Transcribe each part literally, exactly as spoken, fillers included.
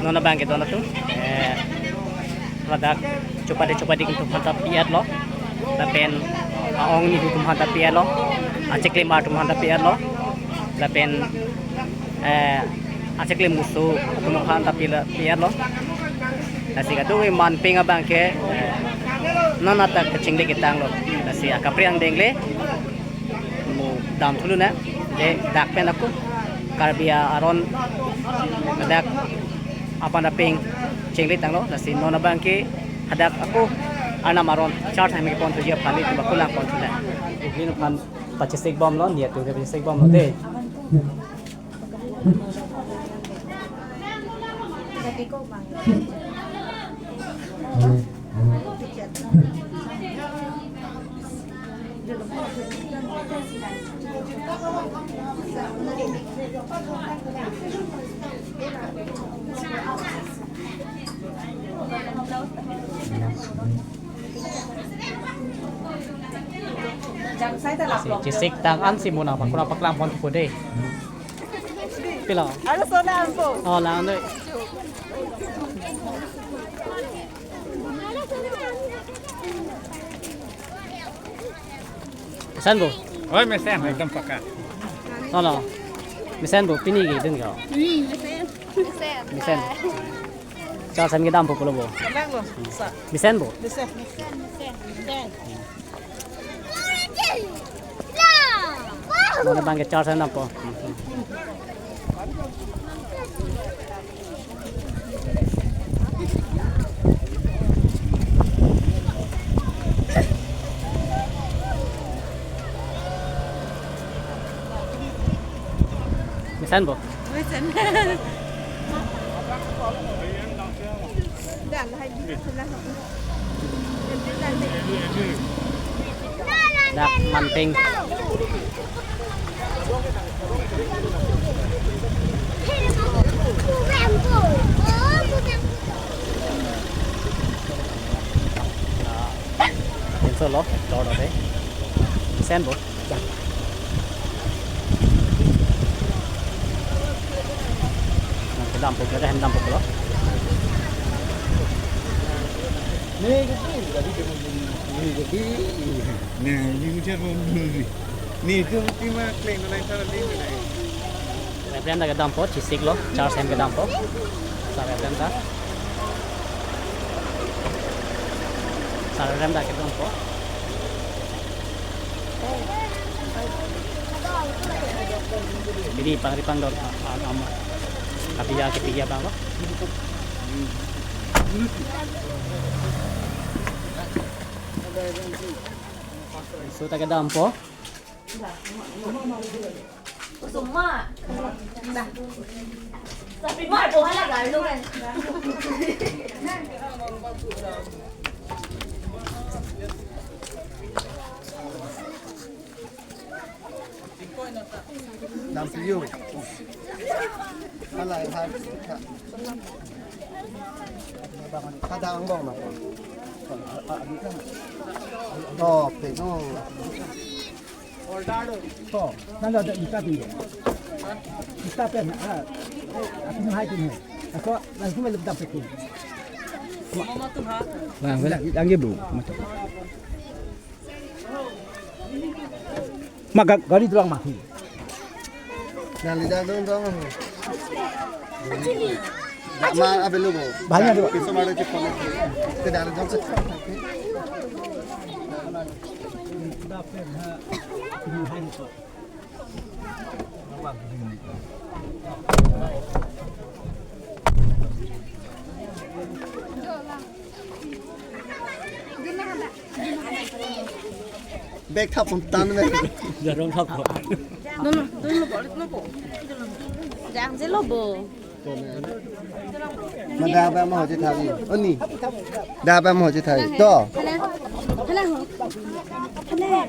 Non abang ke don atum, eh, ladak chopade chopade atum aphanta pi-etlo, lapen aong nihu atum aphanta pi-etlo, achiklimar atum aphanta pi-etlo, lapen, eh, achiklim musu atum aphanta pi-, pi-etlo. Lasi kadokave manpeng abang ke, eh, non atak kachingri ketanglo. Lasi akaprek angdeng le mo dam thulonang, de dak pen ako Karbi aron dak aphan apeng chingri tanglo. Lasi non abang ke hadak ako Arnam aron church ahem kepon thuji aphan le tuba kulang pon thulonang. Ugin aphan pachesik bomlo, niat atum ke pachesik bomlo de. Si chesik tang an si mona pakura paklang pon thupo de. Pilo? Alo sona ampo. Oh, lang doi. Mesen bo? Oi, mesen, ekdom paka. Olo. Mesen bo, pini ke dun ko? Mesen. Mesen. Church ahem kedampo pulo bo? Kalang lo. Sa. Mesen bo? Mesen. Non abang ke church ahem dampo. Mesen bo? Mesen. Dak manpeng. Pinso lo, dor dor de. Mesen bo. Kedampo, kedampo, kedampo lo. Nih, gede, tadi dia mau beli. Nih, gede. Nah, ini macam apa beli? Nih, itu mesti mah klaim lain salah nih, nih. Reverend ta kedampo, chesik lo, church ahem kedampo. Sa Reverend ta. Sa Reverend ta kedampo. Jadi pangri pangdor, ah, ama. Tapi ya, kita ya, Bang, lo. So, ta kedampo. Kusuma. Nah. Tapi mar po hala garlo kan. Dam piyo. Hala, hala. Kada angbong na. Oh, pego. To, nang ada ita tinggal. Ita pen, ah, aku hai tinggal. Aku langsung main ledak peko. Bang, bang, lagi bu, masuk. Maka gari tulang mati. Nang lidah dong dong. Ma available. Banyak dua. Pinso mare chip phone. Ke dal jam se. Bag thap pon tan me. Jarong thap pon. Dolo, dolo bo, dolo bo. Jang je lo bo. Ma da ba mo je thari. Oni. Da ba mo je thari. To. Hala. Hala ho. Hala.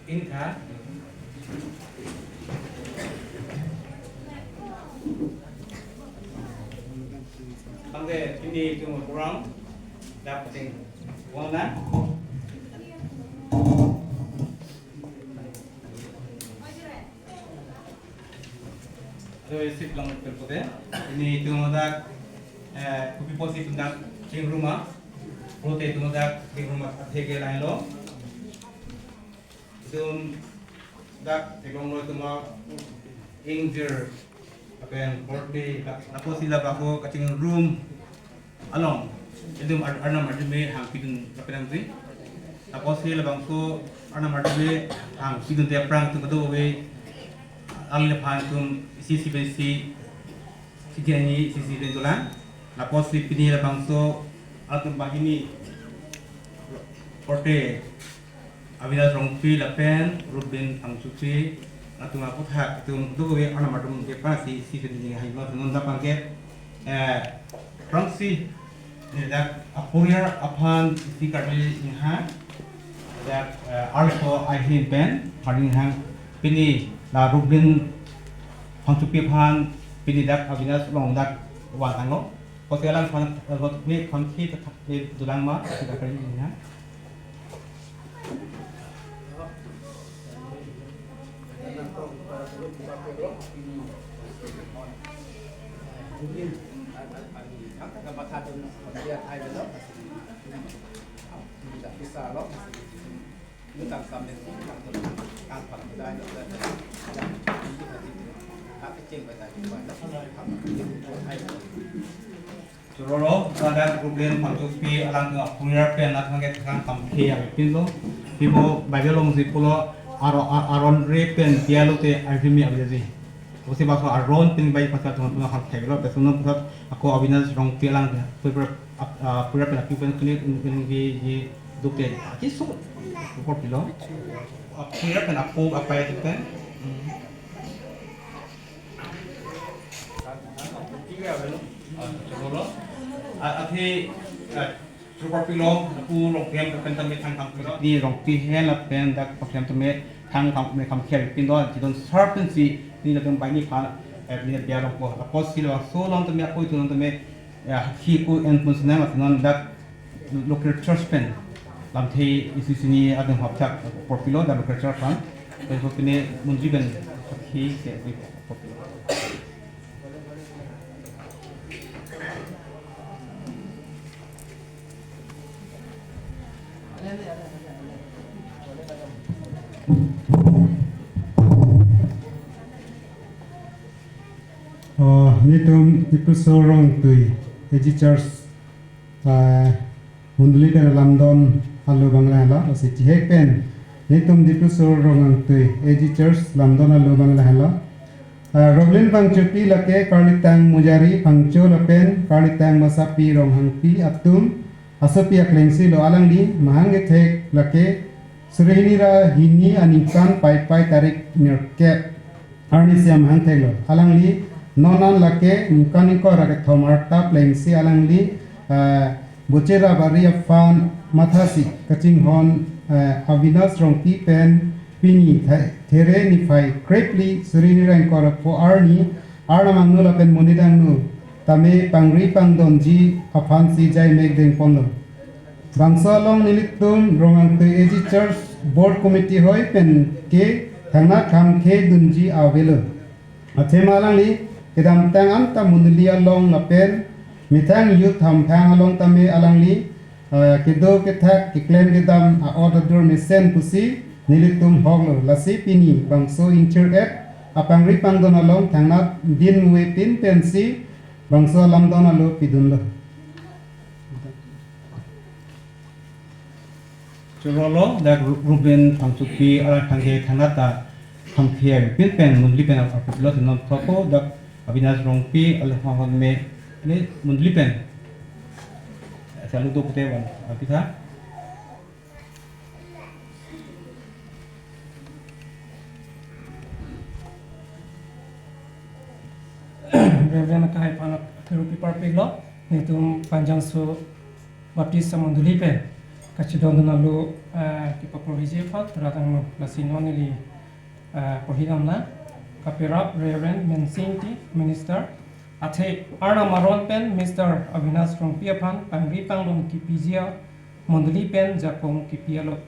Intha. Bangke pini itum program dak ting wang na. Aduh, isi pulang pute. Pini itum dak, eh, kopi pusi itum dak chingrumma. Pute itum dak chingrumma athe ke lahenlo. Itum dak theklonglo itum ingjir lapen birthday dak, lapusi labangso kachingrum along itum Ar-, Arnam arjume hangpidun lapen angji. Lapusi labangso Arnam arjume hangpidunde aphrang itum kadokave alangliphan itum isi isi pensi, isi isi pensi dolang. Lapusi pini labangso alanglitum banghini korte Avinash Rongpi lapen Ruben Phangchopi atum aputhak itum kadokave Arnam arjumde aphrangsi isi pen neli haiba non dak bangke, eh, aphrangsi neli dak aporial aphan isi karbi ninghang dak, eh, arloso ahin pen karbi ninghang pini la Ruben Phangchopi aphan pini dak Avinash along dak vantanglo. Kote alangphan, eh, got me kham khi ta thak me dolang ma, ta thak kali na. Chorolo, dak Ruben Phangchopi alang ke aporial pen athang ke thang kam ke ya pinlo. Pibo Bible alongsi pulo Aro-, A-, Aron re pen pialo te arjumi abjaji. Osi bangso Aron pen bai pasal teman teman ham thek lo, pesono pusat ako Avinash Rongpi alang ke aporial, ap-, aporial pen api pen kini, kini di, di dukte. Kisu, upor pilo. Aporial pen apo apai pen. Hmm. Ah, chorolo. Ah, athe, ah, chorolo pilo, lapu Rongpi hem pen tame thang kam pilo. Ni Rongpi hem lapen dak paklem tame thang kam me kam khel pin do, jidon sar pensi, ni latum banghini aphan, eh, ni biar longpo. Lapusi laso along tame apo itum tame, ya, khi ko en pun senang, latum non dak local church pen lamthe isi sini adung hapthak apor pilo dak local church pen. Pen ko pine munji pen khi ke isi apor pilo. Oh, netum Dipluso Rongtui A G Church ah, mondoli pen lamdon alo abang lahelo, lasi chihek pen netum Dipluso Rongtui A G Church lamdon alo abang lahelo. Ah, Ruben Phangchopi lake karlitang Mujari Phangcho lapen karlitang Masapi Ronghangpi atum asopi aklengsi lo, alangli mahang kethek lake suri hini ra hini aningkan Paipai tarik nerkep arni siam hangthek lo. Alangli non an lake ningkan ingkoi ra kethom arta plengsi alangli, eh, Bochera Bari aphan mathasi kachinghon, eh, Avinash Rongpi pen pini the-, there niphai krepli suri hini ra ingkoi ra pho arni Arnam angno lapen monit angno tame pangri pangdonji aphansi jai mek dengponlo. Bangso along nelitum Rongangtui A G Church Board Committee hoi pen ke thangnat kham khedunji avelo. Athema alangli kedamtang anta mondoli along lapen methang youth hamphang along tame alangli, ah, kedo kethak keklem kedam a-ot adur mesen pusi nelitum hoklo. Lasi pini bangso inchir et apangri pangdon along thangnat din muve pin pensi bangso alamdon alo pidunlo. Chorolo, dak Ru-, Ruben Phangchopi alang thangke thangnat ta kham khia pin pen mondoli pen apor pilo, non thoko dak Avinash Rongpi alang hon me ne mondoli pen salu do pute van apitha. Reverend akai aphan athero pi parpiklo, netum Panjangso Baptist Mondoli pen Kachedondun alo, eh, kepaporhiji aphan rat angno, lasi non neli, eh, porhi damnang. Kaperap Reverend Mensing Ingti, Minister. Athe Arnam aron pen Mister Abhinas Rongpi aphan pangri pangdon kipiji amondoli pen jakong kipi alo.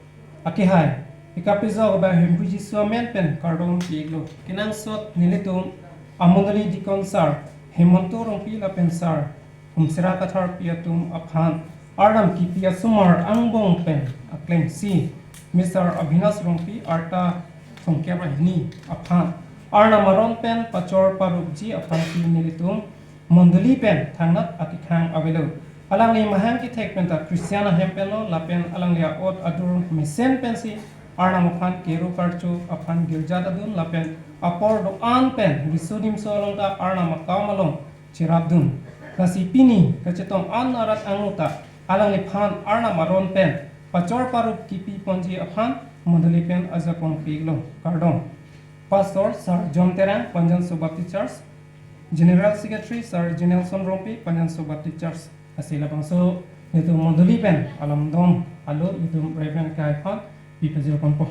Akehai, ikapejo abang Hemphu Jisu amen pen kardom pi-iklo. Kenangsot nelitum amondoli Deacon Sir Hemanta Rongpi lapen Sir Humsera Katharpi atum aphan Arnam kipi asomar angbong pen aklengsi Mister Abhinas Rongpi arta thomkep ra hini aphan Arnam aron pen pachor parupji aphansi nelitum mondoli pen thangnat akekhang avelo. Alangli mahang kethek penta Christian ahem penlo lapen alangli a'ot adur mesen pensi Arnam aphan kero karcho aphan girjat adun lapen apor do-an pen riso nimso along ta Arnam akam along cherapdun. Lasi pini kachetong an arat angno ta alangliphan Arnam aron pen pachor parup kipi ponji aphan mondoli pen ajakong pi-iklo. Kardom. Pastor Sir John Terang, Panjan So Baptist Church. General Secretary Sir Jenelson Rongpi, Panjan So Baptist Church. Lasi labangso nelitum mondoli pen alamdom alo nelitum Reverend Kai aphan pi pajir ponpo.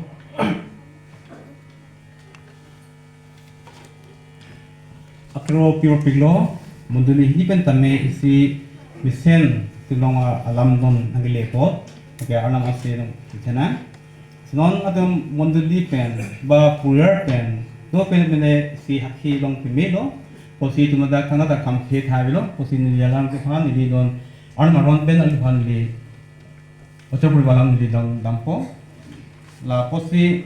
Akro piro pilo, mondoli hini pen tame isi mesen kelong alamdom nangkelepo, oke, Arnam asi nang kithena. Sinon atum mondoli pen, ba puriar pen, do pen mene si hakhi long pemelo, pusi itum ladak thangnat akam khe thavelo, pusi neli alangliphan neli don, Arnam aron pen alangliphan neli, ochor puri alam neli dam dampo, lapusi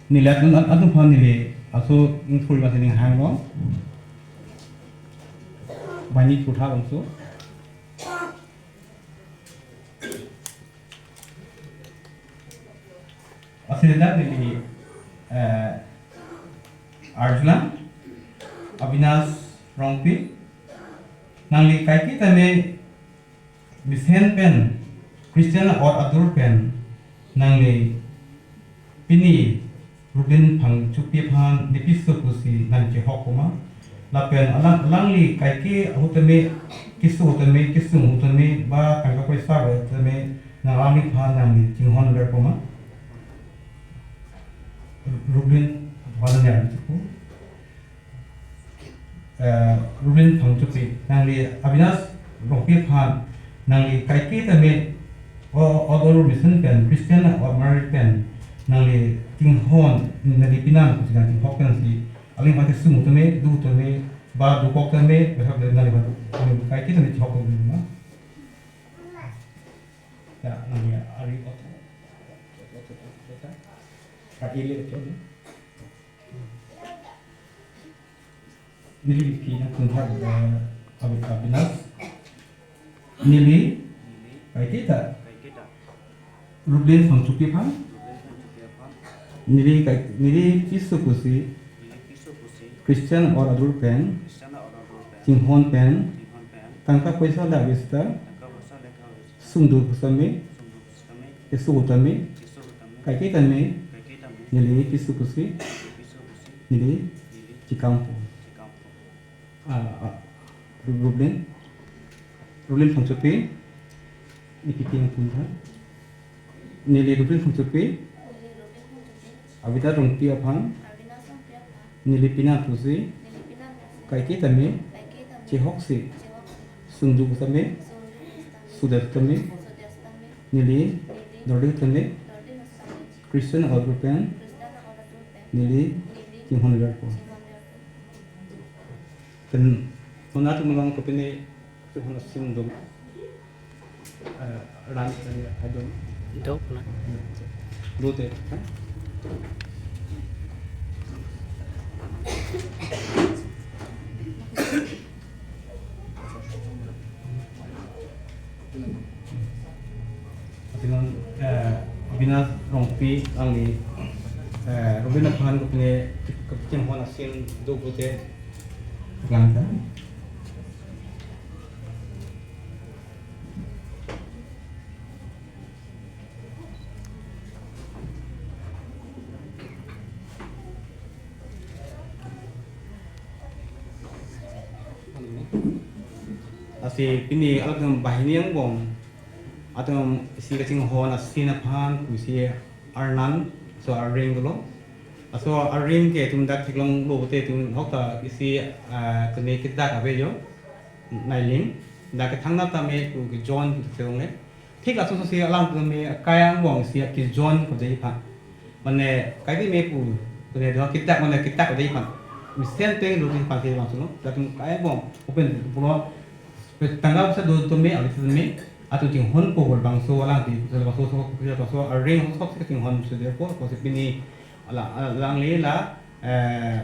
neli atum, atum aphan neli aso ingthur ba sining hanglo, bani kutha bangso. Asinda neli, eh, arjulang Abhinas Rongpi, nangli kaiketa me mesen pen Christian a'ot adur pen nangli pini Rublin Phangchopi aphan ne piso pusi nangchehok puma. Lapen alang, alangli kaike ahut tame, keso ahut tame, kesung ahut tame, ba tangka poisa ahut tame, nang alangliphan nangli chinghon ver puma. Rublin aphan nangli arjupo. Eh, Rublin Phangchopi, nangli Abhinas Rongpi aphan, nangli kaiketa me, o, a'ot adur mesen pen, Christian a'ot adur pen, nangli chinghon, nangli pinang, kusi nangli chinghon pensi, alangliphan kesung ahut tame, do ahut tame, ba dokok tame, besap nangli aphan, nangli kaiketa me chinghon puma. Ya, nangli ari oto. Ari le oto. Neli pi nangkungthak, eh, Abi-, Abhinas. Neli kaiketa Rublin Phangchopi aphan neli kai, neli piso pusi Christian a'ot adur pen chinghon pen tangka poisa le avesta sungduk ahut tame, keso ahut tame, kaiketa me, neli piso pusi, neli chikampo. Ah, ah, Ru-, Rublin, Rublin Phangchopi, ipi pi nangkungthak. Neli Rublin Phangchopi, Abhinas Rongpi aphan, neli pinang pusi, kaiketa me, chehoksi, sungduk ahut tame, sudet ahut tame, neli dordi ahut tame, Christian a'ot adur pen, neli chinghon verpo. Pen, non atum along kopine, chinghon asin do, eh, ran, ran, adon. Do, na. Do te, ha? Apinon, eh, Abhinas Rongpi alangli, eh, Rublin aphan kopine kachinghon asin do pute langtha. Lasi pini alam banghini angbong Atum isi kachinghon asin aphan pusi arnan, laso aring dolo. Laso aring ke itum dak theklonglo pute itum ahok ta isi, ah, kene kedak ave jo. Nailing. Dak kethangnat tame pu kejon pu theklongle. Thik laso si alangtum me akai angbong si kejon pu dei aphan. Mane kaike me pu, kene do kedak mane kedak pu dei aphan. Mesen pen lo dei aphan ke bang sulo. Latum akai angbong open pulo. Tangka pusi do tame, avi tame, atum chinghon po bol bangso alangli, bangso so, bangso aring sok si chinghon so therefore, kosi pini ala, alangli la, eh,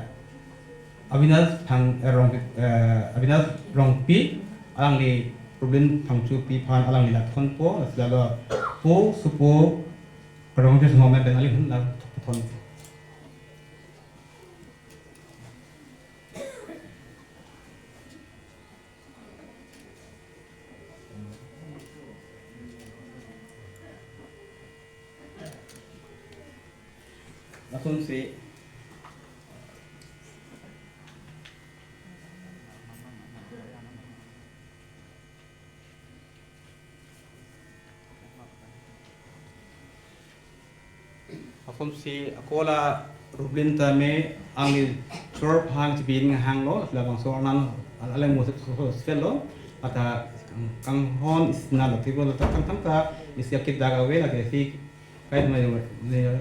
Avinash Thang, eh, Rong, eh, Avinash Rongpi, alangli Rublin Phangchopi aphan alangli la thonpo, lasi lalo po, supo, karong te semua men alangli la thon. Lasonsi lasonsi ako la Rublin tame alangli chor aphan chibi hanglo, labangso arnan aleng mo sel lo, ata kanghon isna lo, table lo, ta kangthang ta isi akedak ave lake si kai mai mai.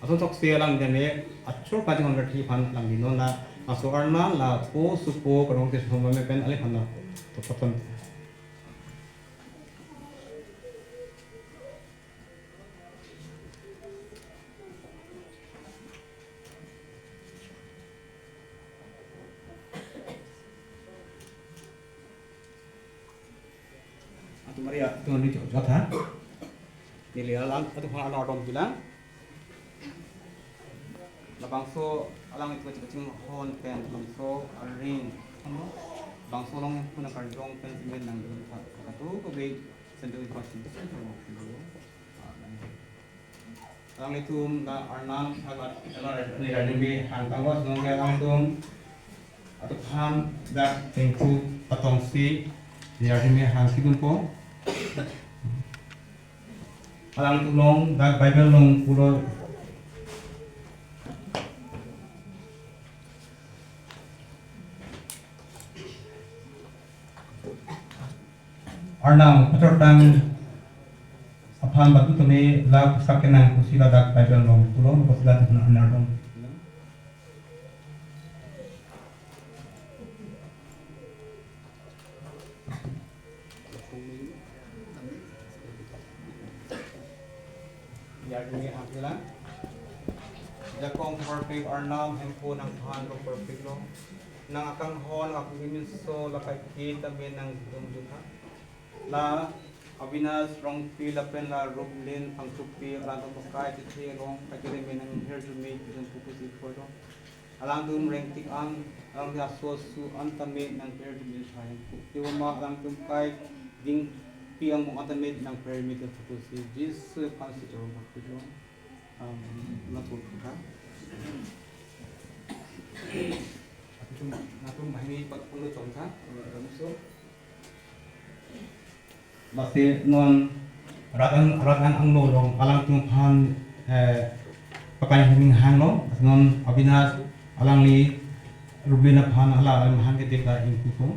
Ason sok si alang tame achor aphan chinghon berthi aphan alangli non labangso arnan lapu supo karong te semua men pen alangli aphan la to paton. Atum Maria, atum ni jok jok ha. Neli alang, atum ha alang atum bilang. Labangso alang itum kachinghon pen, labangso aring, labangso along puna karjong pen semen nangdun tha. Katu ko be sendiri pasti. Alanglitum la arnan thabat, la neli arnimi hang tangos nong ke alanglitum atum aphan dak tengku patongsi neli arnimi hang kidunpo. Alangtum along dak Bible along pulo. Arnam kachortang aphan batu tame la pusak kenang pusi ladak Bible along pulo, pusi ladak arnam along. Neli arnimi hang bilang. Jakong perfect arnam hemphu nangphan lo perfect lo. Nang akanghon akung minso la kaike tame nangdun jutha. La Avinash Rongpi lapen la Rublin Phangchopi alangtum akai chethe along kaike tame nangpher jume jun pusi kodo. Alangtum rengtik an, alangtum aso asu an tame nangpher jume thai. Teboma alangtum kai dingpi angbong an tame nangpher jume pusi Jisu aphan si choro bakpilo. Amen. Latum ka. Latum, latum banghini pat pulo chongtha, latum so. Lasi non rat an, rat an angno along alangtum aphan, eh, pakai hini hanglo, non Avinash alangli Rublin aphan hala alam hang ke deka ingkupo.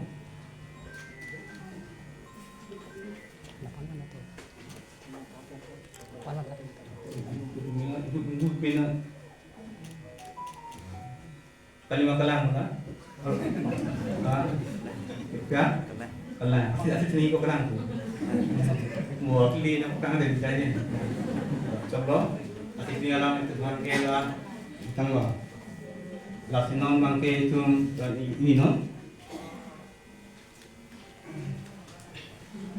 Kalima kalang, ha? Ha? Ya? Kalang. Asi, asi sini ko kalang tu. Mo kili na kalang ada di sini. Choklo. Asi sini alam itu tuan ke la. Tanglo. Lasi non bangke itu ini non.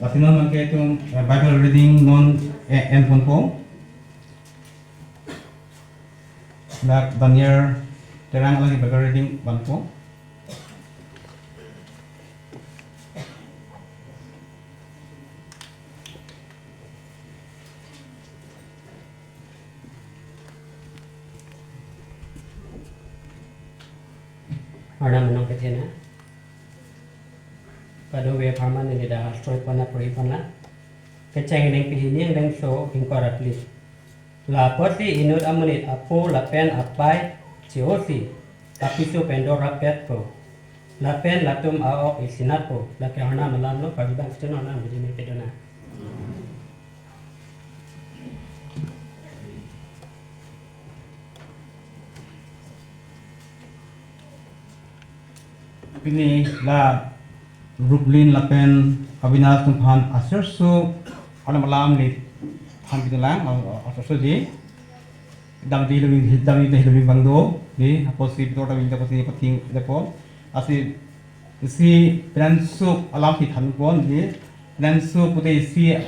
Lasi non bangke itum, eh, Bible reading non, eh, enponpo. Dak Daniel Terang lagi Bible reading vanpo. Arnam anong kethena. Kadokave apharman neli dak astroi pana puri pana. Kecheng ningpi hini angdengso ingkoi ra phli. Lapotsi inut amonit apo lapen apei che-osi apiso pen dorapetpo. Lapen latum a-ok isinatpo. Lake Arnam alam lo, pagi bang seno Arnam bidi me pedona. Pini la Rublin lapen Avinash atum aphan asirso Arnam alam le than pini lang, asirso ji. Damdi lubing, damdi lubing bang do, di, apotsi pitor damdi apotsi pating depo. Lasi isi penanso alam si thanpon, di, penanso pute isi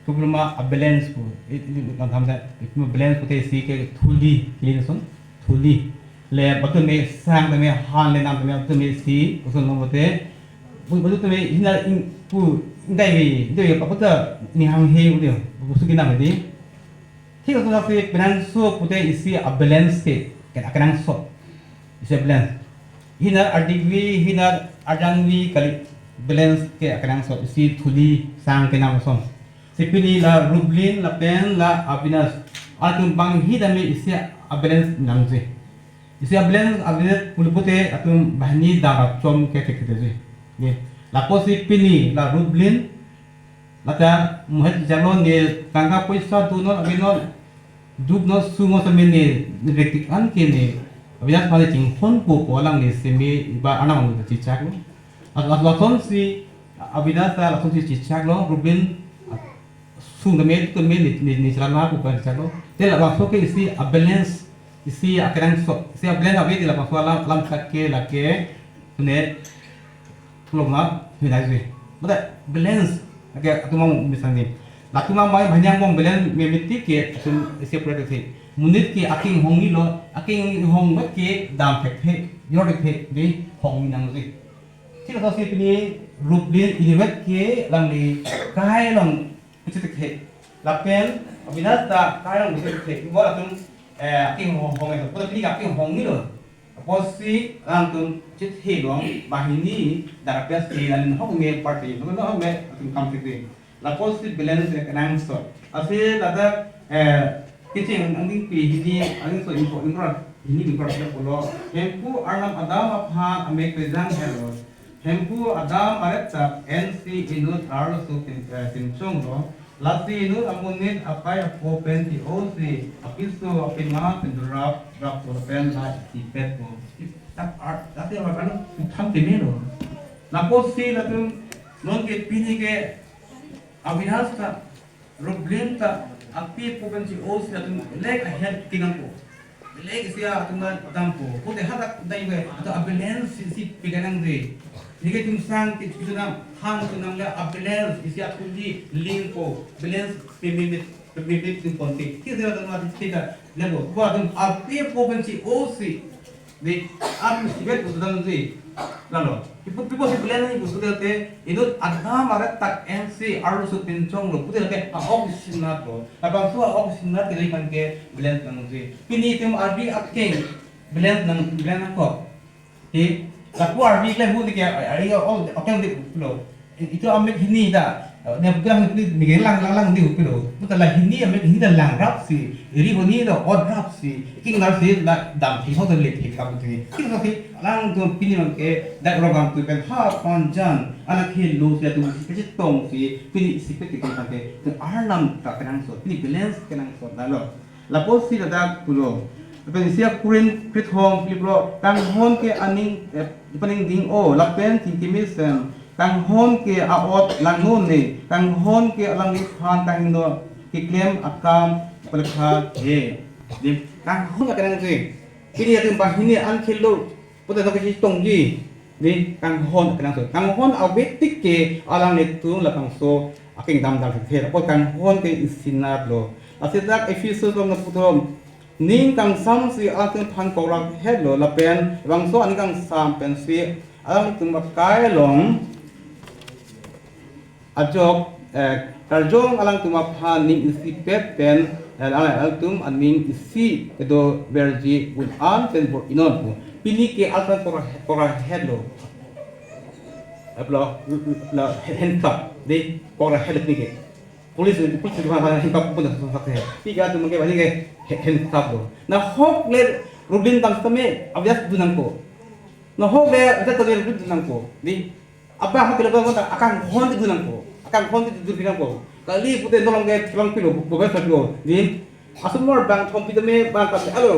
problema a-balance pu. I, i, i, kan tham sa, i, balance pute isi ke thuli, kili son, thuli. Le, batu me sang tame, han le nam tame, batu me si, usun nom pute. Bu-, batu tame, hina ing, pu, indai me, indai me, apa ta, ni hang he, udah, bu suki nam di. Thik ason lasi penanso pute isi a-balance ke, ke akenangsot. Isi a-balance. Hina ardikvi, hina arjangvi kali balance ke akenangsot. Isi thuli sang kenam ason. Si pini la Rublin lapen la Avinash atum bang hidame isi a-balance namji. Isi a-balance, a-balance pulo pute atum banghini dam rapchom ke thekthedetji. Ye. Lapotsi pini la Rublin lata muhet jalo ne tangka poisa donon, avenon, duknon, sumo same ne, ne bektik an ke ne, Avinash aphan ne chinghonpo pu alangli seme ba Arnam along chechaklo. As, as, lasonsi Avinash ta lasonsi chechaklo, Rublin sung tame, tame ne, ne, ne chelana pu pen chechaklo. Te labangso ke isi a-balance, isi akenangsot, isi a-balance ave, te labangso alam, alam sak ke lake, ne, Tulok ma, hinai si. Bada balance, ake atum ang misang ni. Latum ang mai bhanyang bong balance me miti ke atum isi pura ke. Monit ke akinghong ni lo, akinghong vet ke dam thekthe, yor thekthe, di hong ni nang si. Thik aso si pini Rublin ilivet ke alangli kai along pusi thekthe. Lapen Avinash ta kai along pusi thekthe. Ibo atum, eh, akinghong hong ni lo. Pura pini akinghong ni lo. Apotsi alangtum chethe long banghini darapet si alin hok me party, hok me atum kam thekthe. Lapotsi balance kenangsot. Lasi ladak, eh, kecheng angdengpi hini, angdengso ingkoi, ingkoi ra hini, ingkoi ra phli pulo. Hemphu Arnam Adam aphan amek pejanghetlo. Hemphu Adam aret ta ensi inut arloso pin, eh, pinchonglo. Lasi inut amonit apei apo pen che-osi apiso apima pen dorap rappo lapen la isipetpo. Lasi ar, lasi ar kan putham teme lo. Lapotsi latum non ke pini ke Avinash ta, Rublin ta, api apo pen che-osi latum lek ahem kinangpo. Lek isi atum ta dampo. Pute hadak dai ve, ato a-balance si, si pikanangji. Nike tum sang ti, ti sunam, han sunam le a-balance isi atum di lingpo. Balance pe, pe, pe, pe, pe, tum ponti. Ti sera tum ati ti ta lebo. Bo atum api apo pen che-osi. Di, atum sibet pu sudam si. Lalo. Ipu, ipu si balance ni pu sudah te, inut Adam aret ta ensi arloso pinchonglo. Pute ke a-ok isinatlo. Labangso a-ok isinat ke lei kan ke balance nangji. Pini itum arvi akeng balance nang, balance nangkok. He, lapu arvi le hu ni ke, ari, ari, o, o, akeng di lo. Itum amek hini ta, ne bukan hini, ni ke lang, lang, lang di hu pilo. Puta la hini amek hini ta langrapsi, iri hini ta odrapsi, king ngarsi la dam thi ho ta le thi kap thi. King ngarsi, alangtum pini mang ke, dak rogam tu pen ha panjan, anak helo si atum si kecetongsi, pini isipet ke kan ke, tu Arnam ta kenangsot, pini balance kenangsot lalo. Lapotsi ladak pulo. Lapen isi a-Korinth kethom phli pulo, kanghon ke aning, eh, paning ding-o, lapen thengkimi sen. Kanghon ke a-ot langno ne, kanghon ke alangliphan kangno keklem akam palakha he. Di, kanghon akenangji. Pini atum banghini an khelo, pute no kechetongji. Di, kanghon akenangsot. Kanghon ave tik ke alanglitum labangso akeng dam dam thekthe. Apot kanghon ke isinatlo. Lasi dak Ephesus along puthom. Ning kangsamsi alangtum aphan kokrahetlo lapen labangso aning kangsam pensi alangtum akai along ajok, eh, karjong alangtum aphan ning isipet pen, eh, alang, alangtum aning isi kedoverji un-an pen bor-inon pu. Pini ke alangtum kora, korahetlo. Aplo, la, hen, hen kap, di, korahetlo pini ke. Police, police itu mana yang tak pun dah susah saya. Tiga tu mungkin banyak ke hand stop tu. Nahok le Rubin tang tame abias dunangko. Nahok le ada tame Rubin dunangko. Di apa hak kilo bang akanghon itu dunangko. Akanghon itu dunangko. Kali pute nolong ke tulang pilo, bukan satu. Di asumar bang thompi tame bang tame alo.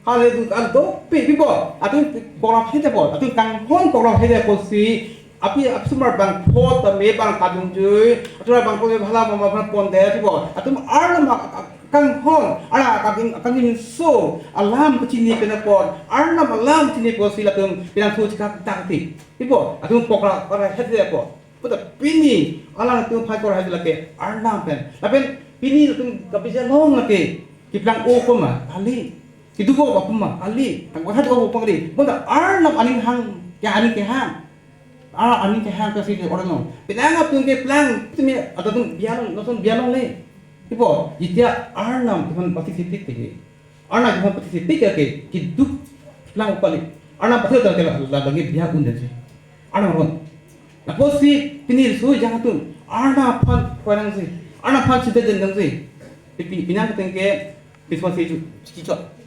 Hale dun kan dopik pipo. Atum koklap hede po. Atum kanghon koklap hede po si. Api api sumar bang phot tame bang kadung jui. Atum bang phot bhala mama bhala pon de pipo. Atum Arnam ak-, ak-, kanghon. Arnam akanghon so alam kachini pen apot. Arnam alam chini po si latum pinang su chikak tak ti. Pipo. Atum koklap koklap hede po. Puta pini alangtum phai koklap hede lake Arnam pen. Lapen pini latum kabija long lake. Keplang o koma. Kali. Kedo ko apuma kali, tang kotha do ko pangri. Bonta Arnam aning hang, ya aning kehang. Ah, aning kehang kasi ke orang no. Penang atum keplang, tumi atatum bialong, noson bialong le. Ipo, jitia Arnam tuhan pati sitik tege. Arnam tuhan pati sitik ke, kiduk lang pali. Arnam pati tak ke la lagi biar un desi. Arnam ron. Lapusi pini su jang atum. Arnam aphan koyang si. Arnam aphan sida jendang si. Pipi pinang ketengke Christmas itu chichot.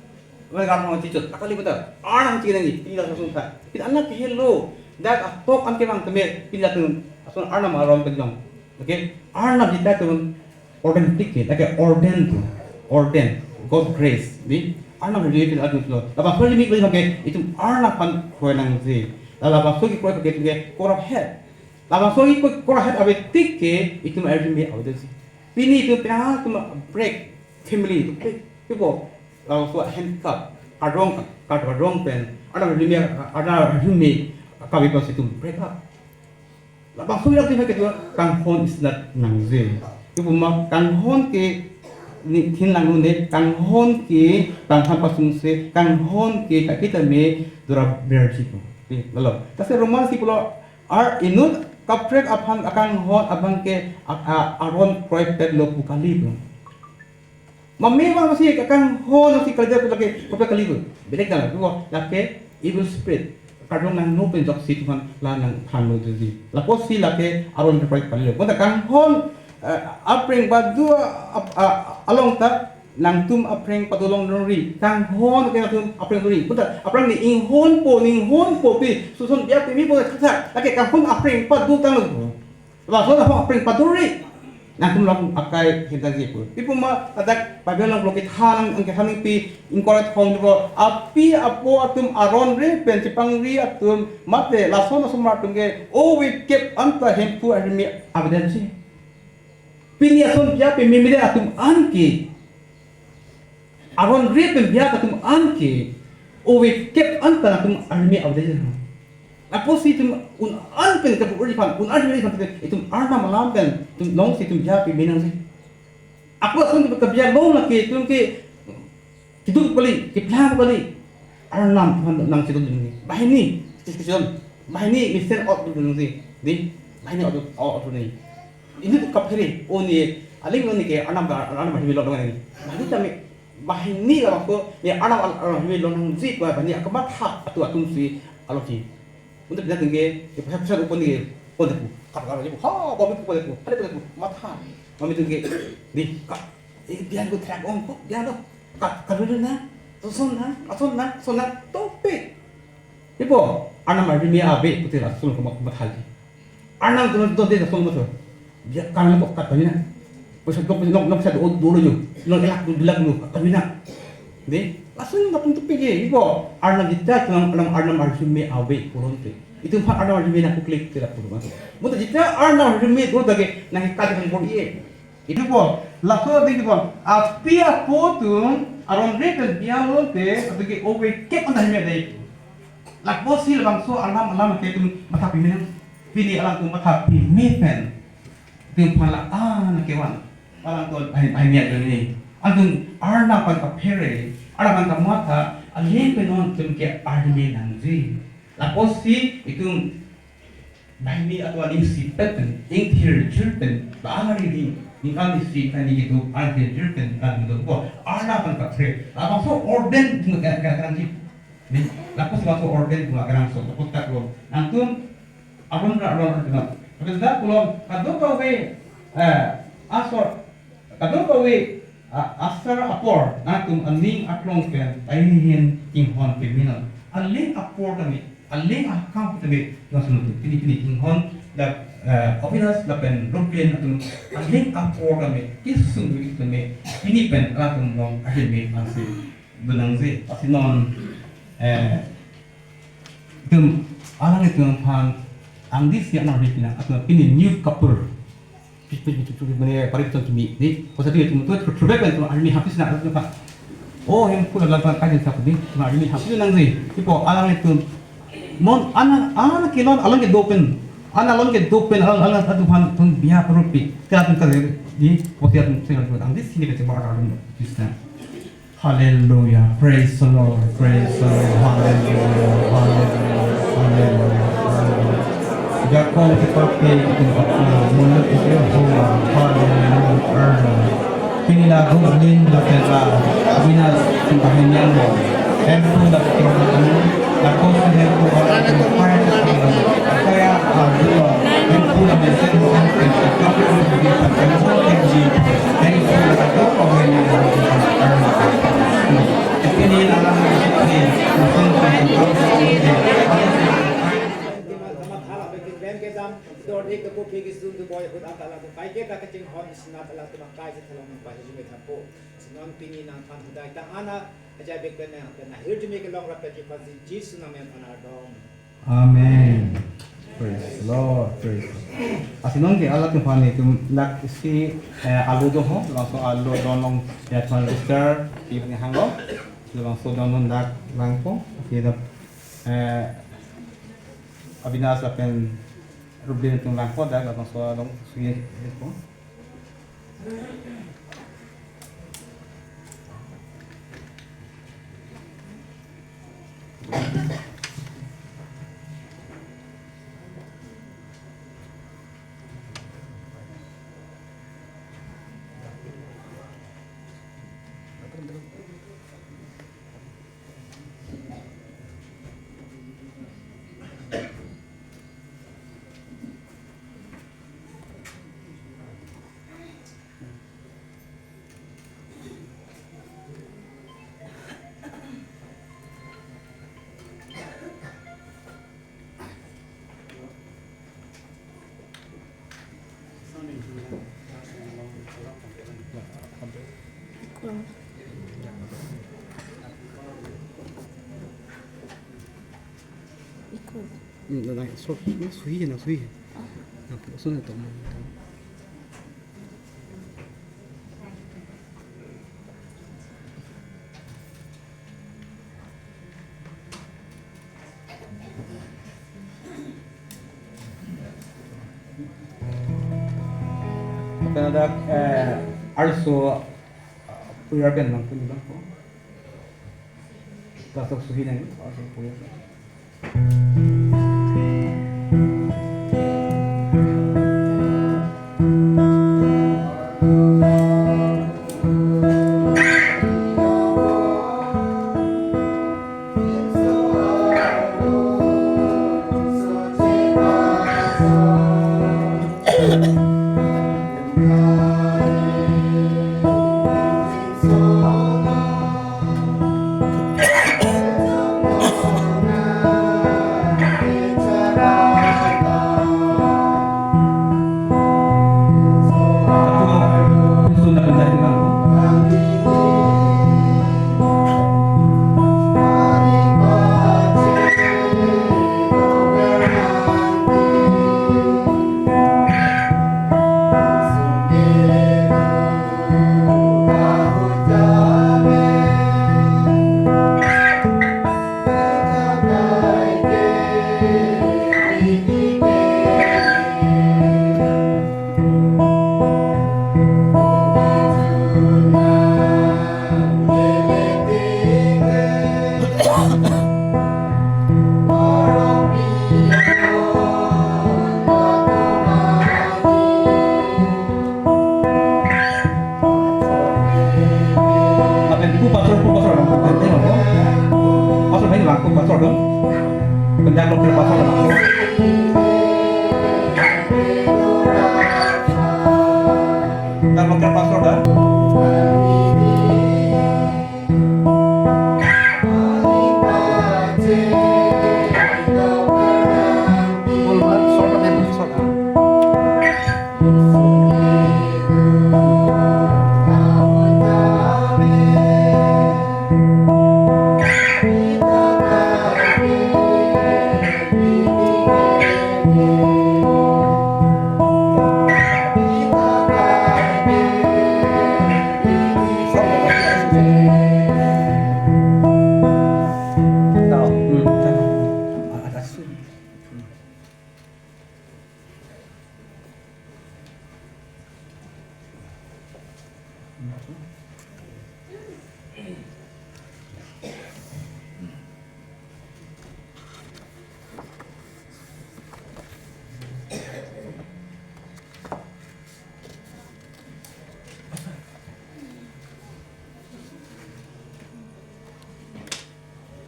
Mereka mau chichot. Akali betul. Arnam chicken ini. Ini langsung sungsa. Kita anak ke hello. Dak atok an kemang teme. Ini langsung. Langsung Arnam aron kejong. Okay. Arnam jita tu ordain tik ke. Lagi ordain tu. Ordain. God grace. Di. Arnam jadi itu lagu tu. Lapa soli mik beli pakai. Itu Arnam aphan koyang si. Lapa soli koyang ke. Koklap hede. Lapa soli koklap hede abe tik ke. Itu mau R G B audit si. Pini itu pina itu break family itu break. Pipo, laso handcuff, arong, ka arong pen, ada rumi, ada rumi, kabi pas itu break up. Labang sudah kita kedua, kanghon is not nangje. Pipo ma kanghon ke ni thin lang ne, kanghon ke tanghan pasung se, kanghon ke kakita me dura berji ko. Lalu, kasi Roman si pulo, ar inut kaprek aphan akanghon abang ke a-, a-, aron kroipet lo pu kali tu. Mame bang si akanghon si kerja tu lake kopya kali tu. Belek dalam tu lake evil spirit. Kadung nang no pen jok si tuhan la nang thang lo jadi. Lapusi lake aron kroipet kali lo. Kota kanghon, eh, apreng badu ap-, a-, along ta nangtum apreng padolong nori. Kanghon ke nangtum apreng nori. Kota apreng ni inghon po, ninghon po pi. Susun biar pimi po kata. Lake kanghon apreng padu tang lo. Laso laso apring paduri. Nangtum lapu akai hinta ji pu. Pipo ma ladak Bible along loki than ang ke than pi ingkoi thong ko api apo atum aron re pen chepangri atum mate laso laso mar atum ke o wicked anta Hemphu arimi avedet ji. Pini ason dia pe mimile atum an ke. Aron re pen biak atum an ke, o wicked anta atum arimi avedet. Lapusi itum un-an pen kabu uri pan, un-an uri pan itum Arnam alam pen, itum long si itum biak pe menang si. Ako ason itum kabiak long lake itum ke, kiduk kali, keplang kali. Arnam Tuhan nang sidon dun ni. Banghini, discussion. Banghini, mesen ot dun ni. Di, banghini ot, ot dun ni. Ini tu kaphere, o ni, aling lo ni ke, Arnam, Arnam himi lo dong ni. Banghini tame, banghini la ko, ni Arnam, Arnam himi lo nangji ko, banghini akamatha, atu atum si, alo si. Untuk dia tinggi, ya, pesan, pesan upon ni, upon aku. Kap, kap, ha, bawa aku, upon aku, ada upon aku, matha. Mami tinggi, di, kap, eh, biar aku track on, kok, biar lo. Kap, kap dulu na, susun na, asun na, sun na, topik. Ipo, Arnam arimi ave, putih langsung ke mat-, mathali. Arnam tu tu dia langsung tu. Dia kan ko kat kami na. Pesa dok nok nok sa do do jo. Nok elak do dilak do kat kami na. Di, langsung na pun tu pigi. Ipo, Arnam jita tu Arnam Arnam arimi ave puron te. Itu pun Arnam arimi na kuklik tidak puron. Mutu jita Arnam arimi dulu lagi nang kat yang bor iye. Itum po, laso ding itum po, api apo atum, aron re pen bialong te, atum ke o wicked anta himi adai. Lapusi labangso alam alam ke itum matha pimi nang, pini alangtum matha pimi pen. Itum pala an kevan, alangtum bahai bahai miat ni. Atum Arnam aphan kaphere, Arnam aphan kamatha, aling pen non itum ke arimi nangji. Lapusi itum Banghini atu aning sipet pen, ingthir jir pen, ba angari di, ningkan isi kan ni gitu, angthir jir pen, kan gitu. Ko, Arnam aphan kaphere, labangso ordain tung ka ka kan ji. Ni, lapusi labangso ordain tung ka kan so, ko tak lo. Nangtum, aron ra aron ra tung. Tapi dah pulo, kadokave, eh, Asor kadokave, a, asar apor nangtum aning arlong pen ahin chinghon pemelo. Aling apor tame, aling akam tame, nangtum pini pini chinghon, dak, eh, Avinas lapen Robin atum aling apor tame, kisung tame, pini pen nangtum along ahin me ansi dunangji. Lasi non, eh, itum alanglitum aphan angdisi anardi pina, atum pini new couple. Pi, pi, pi, pi, mane parit ton kimi. Ni, kosa tu itum tu, tu, tu, pen tu, army hapis na, tu, pa. Oh, hem pula lapan kaji sa pini, tu, army hapis nangji. Ipo, alanglitum. Mon, ana, ana kelon, alang kedo pen. Ana along kedo pen, alang, alang, atum aphan, tum biya parupi. Kaya tum kaya, di, kosa tum, sing, angdisi ni kecil, alanglitum. Bisa. Hallelujah. Praise the Lord. Praise the Lord. Hallelujah. Hallelujah. Hallelujah. Hallelujah. Jakong seperti itu aku menurut Yehova. Hallelujah. Pini lagu lin la pera. Bina sembahnyang mo. Empu la pera. Lakosi hempu orang yang kaya kaya, ah, dulu. Hempu la mesen mesen. Hempu la mesen mesen. Ini adalah mesen mesen. Dor dik kepu phik isung tu boy hut atala tu kai ke ta kachinghon isna tala tu makai si thalong nang pai si me thapo. Sinon pini nangphan hudai ta ana aja bek pen nang pen ahir jumi kelong rap pen Jisu nang men panar dong. Amen. Praise the Lord. Praise the Lord. Lasi non ke alanglitum aphan itum lak isi, eh, alu do ho, langsung alu do nong ya tuan Mister Steve ni hanglo, langsung do non dak langpo, oke dak, eh, Avinas lapen Rublin atum langpo dak, langsung dong suye po. Hmm, na, na, so, na, suhi na, suhi. Na, so na, to, mo, to. Lapen dak, eh, arloso, eh, puyar pen nangpon lang po. Laso suhi nang, laso puyar pen. Lapen pu pastor, pu pastor, pastor, pastor, pastor, pastor. Pendak dokter pastor.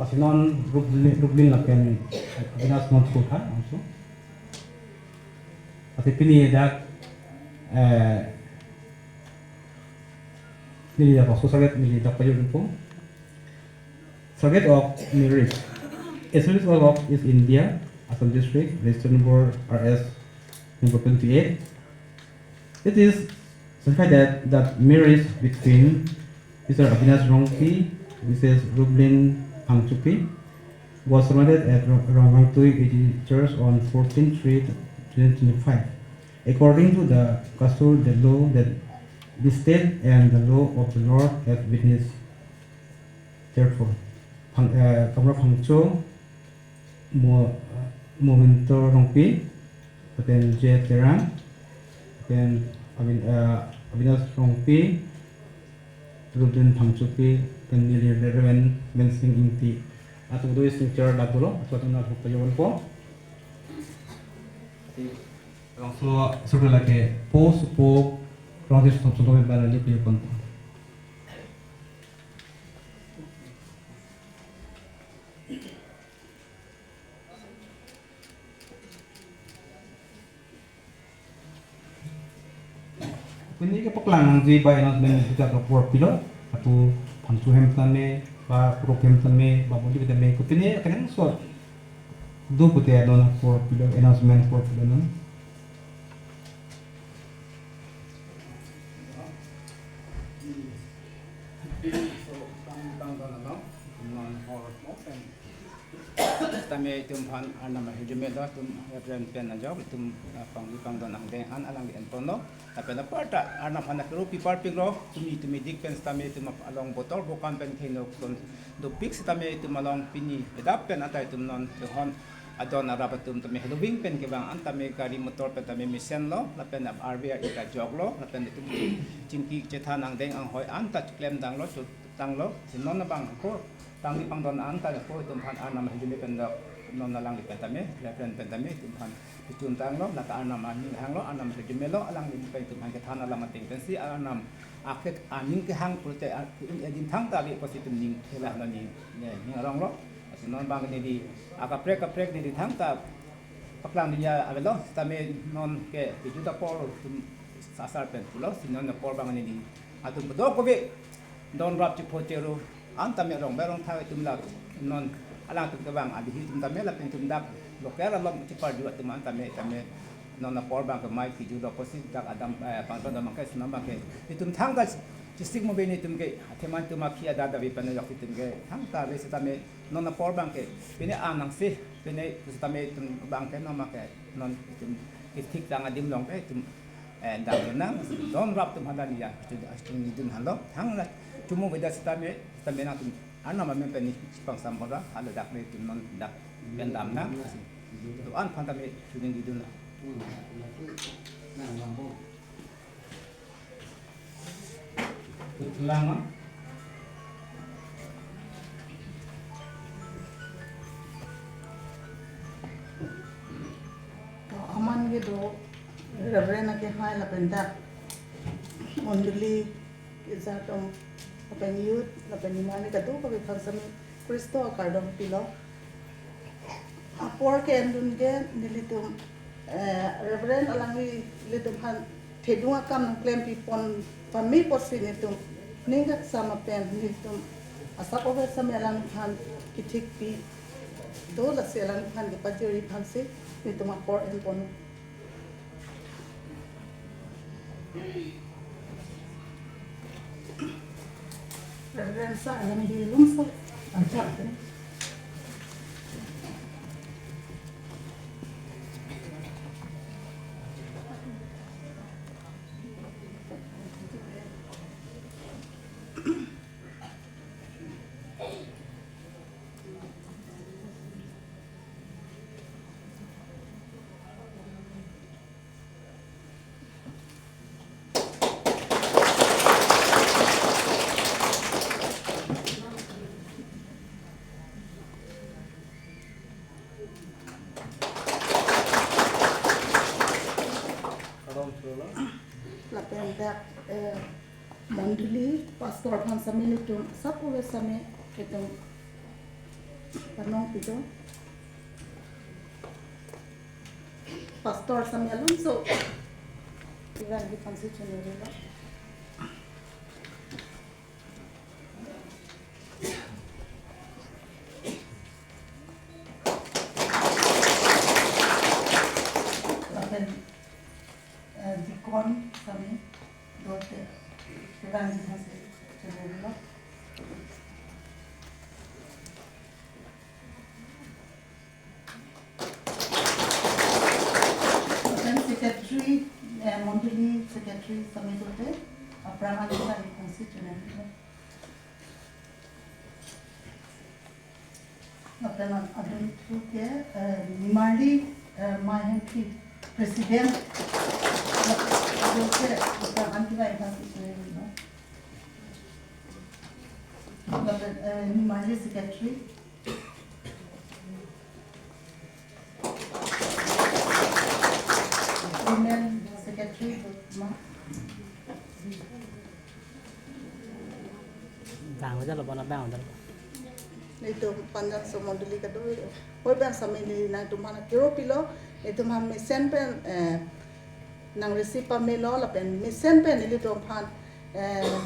Lasi non Rublin, Rublin lapen Avinash non school tha, also. Lasi pini dak, eh, neli dak also circuit neli dak pajut po. Circuit of Marriage. A circuit of East India, Assam District, register number R S number twenty-eight. It is certified that, that marriage between Mister Avinash Rongpi, Missus Rublin Phangchopi, was celebrated at Rong-, Rongkangtui A G Church on fourteen three twenty twenty-five. According to the Kasur, the law that the state and the law of the Lord have witnessed. Therefore, Phang-, eh, Kamra Phangcho, Mo-, Momento Rongpi, lapen J Terang, lapen Avin-, eh, Avinash Rongpi, Rublin Phangchopi, lapen neli Reverend Mensing Ingti. Atum do signature dak dolo, atum atum na thuk pajawon po. Langsung sudah lagi post po, langsung sudah sudah membaca lagi pajawon po. Pini kepaklang nangji ba announcement kita ke apor pilo, atu Phangcho hem tame, ba Kuruk hem tame, ba Bodi tame, pini akan yang sort. Do pute non apor pilo, announcement apor pilo non. Tame itum aphan Arnam ahirjume do, itum Reverend pen ajok, itum, ah, pangri pangdon angdeng an alangli enponlo. Lapen aparta Arnam aphan akero pi parpiklo, tumi tumi dik pen sitame itum along botor bokam pen khenok son dopik sitame itum along pini bedap pen ata itum non kehon adon arap atum tame heloving pen kevang an tame gari motor pen tame mesenlo, lapen arve arita joklo, lapen itum chingki chethan angdeng anghoi anta klem danglo, chut tanglo, si non abang ko, tangri pangdon an ta ko itum aphan Arnam ahirjume pen dok, non alangli pen tame, Reverend pen tame, itum aphan pichun tanglo, lata Arnam aning hanglo, Arnam ahirjume lo, alangli pen itum aphan kethan alam ateng pensi, Arnam akek aning kehang pulote, a, in, eh, din thangta ave pusi itum ning, hela hela ning, ne, ning aronglo, si non abang neli, akaprek kaprek neli thangta, paklang dia avelo, sitame non ke, kejut apor, itum sasar pen pulo, si non apor abang neli, atum kedok kove, don rap chipho chero, an tame rong berong thai itum la non alangtum kevang alihi itum tame lapen itum dak local along chipar jua itum an tame tame non apor abang ke mai kiju do kosi dak adam, eh, pangton abang ke sinam abang ke itum thangta chisik mo bini itum ke atheman itum akhi ada davi pen yok itum ke thangta ave sitame non apor abang ke pini anang si pini sitame itum abang ke non abang ke non itum kethik tang adim along ke itum eh, dam nang, don rap atum hala ni ya, achu, achu nidun halo, thang la, chumu beda sitame, sitame nangtum, Arnam amen pen ni chipang sambora, hala dak le itum non dak pen dam nang, do-an aphan tame chuning nidun la. Lang ma? To aman ke do Reverend akehai lapen dak mondoli kejat atum lapen youth lapen nimarli kadokave aphan sitame Khristo akardom pilo. Apor ke-endun ke nelitum, eh, Reverend alangli ilitum aphan thedung akam nangklem pipon pame apotsi nelitum ning kaksam apen nelitum asap ove sitame alangphan kethik pi, To lasi alangphan kepajirji aphansi nelitum apor enpon. Reverend sir, alangli alongsi ajak. Lapen dak, eh, mondoli pastor aphan sitame nelitum asap ove sitame nelitum panongpido. Pastor sitame alongsi kevangji aphansi chonerelo. Lapen, eh, deacon sitame dote kevangji aphansi chonerelo. Lapen secretary, eh, mondoli secretary sitame dote, aphrang an sitame aphansi chonerelo. Lapen adun thu ke, eh, nimarli, eh, Mai Hempi president. Dote aphrang an sitame aphansi chonerelo. Lapen, eh, nimarli secretary. Women secretary, ma. Bang jalo, bona bang jalo. Nelitum panjang so mondoli kadokave. Hoi bang sitame neli nangtum aphan kero pilo, nelitum aphan mesen pen, eh, nang receive pamelo lapen mesen pen nelitum aphan, eh,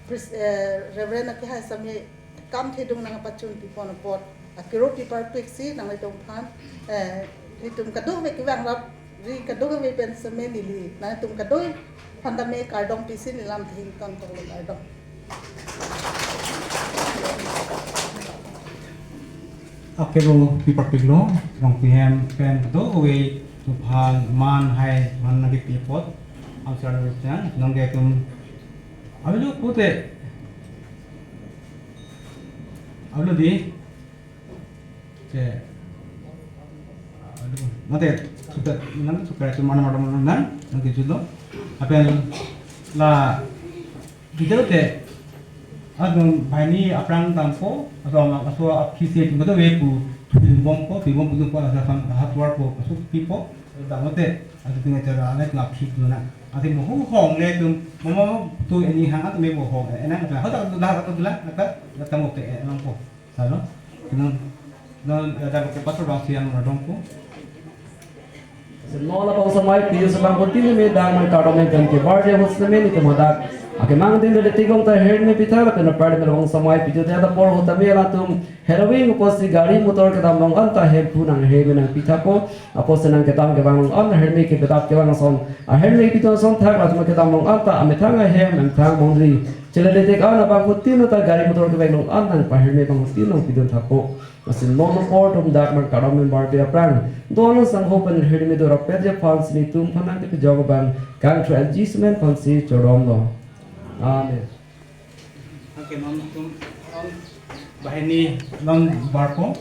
pres-, eh, Reverend akehai sitame kam thedung nangpachun pipon apot akero piparpiksi nanglitum aphan, eh, nelitum kadokave kevangrapri kadokave pen sitame neli nangtum kadokave aphan tame kardom pisi neli lam thengton toklo, kardom. Akero piparpiklo, Rongpi hem pen kadokave aphan man hai man nangkepi apot, angsar nang nangketum. Avelo pute. Avelo dei. Che. Mate, suka, nang suka itu mana mana mana nang, nangkejutlo. Lapen la video te, adung banghini aphrang dampo, aso ama, aso aphi si tum kadokave pu, pimbompo, pimbom pu tumpo, aso aphan hard work po, aso pipo, damote, aso tum acara ane tum aphi tu na. Ati mo hu hong le tum, mo mo tu eni hang atu me mo hong, eh, enang atu, ho tak tu dah, tak tu dah, tak, tak mo te, eh, enang po. Salo, non, non, eh, dak ke pastor bang siang na dong po. Seno la bang samai piu sebang ko tini me dang mai kardom me jam ke bar je hos me ni ke modak. Ake mang din de tigong ta her me pitha la pena par de bang samai piu de ta por ho ta me latum heroin ko si gari motor kedam long an ta hem pu nanghe me nangpitha po. Apotsi nangkedam kevang long an her me ke bedap kevang ason. Aher me piton ason thak latum kedam long an ta amethang ahem amethang mondoli. Cheledetek an abang ko tino ta gari motor kevang long an nangpaher me bang ko tino pidun tha po. Lasi non apor atum dak mang kardom member pe aphrang don sangho pen her me dorap pet je aphansi nelitum aphan nangkepajok abang kangthro L G Cement aphansi chodomlo. Amen. Oke, non atum, non banghini, non barpo.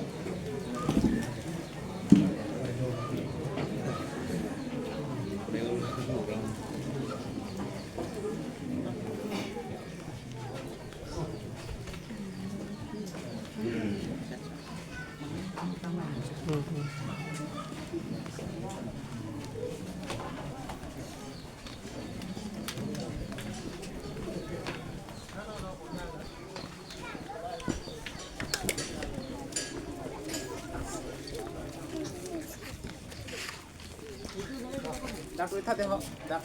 Dak tu itha demo, dak.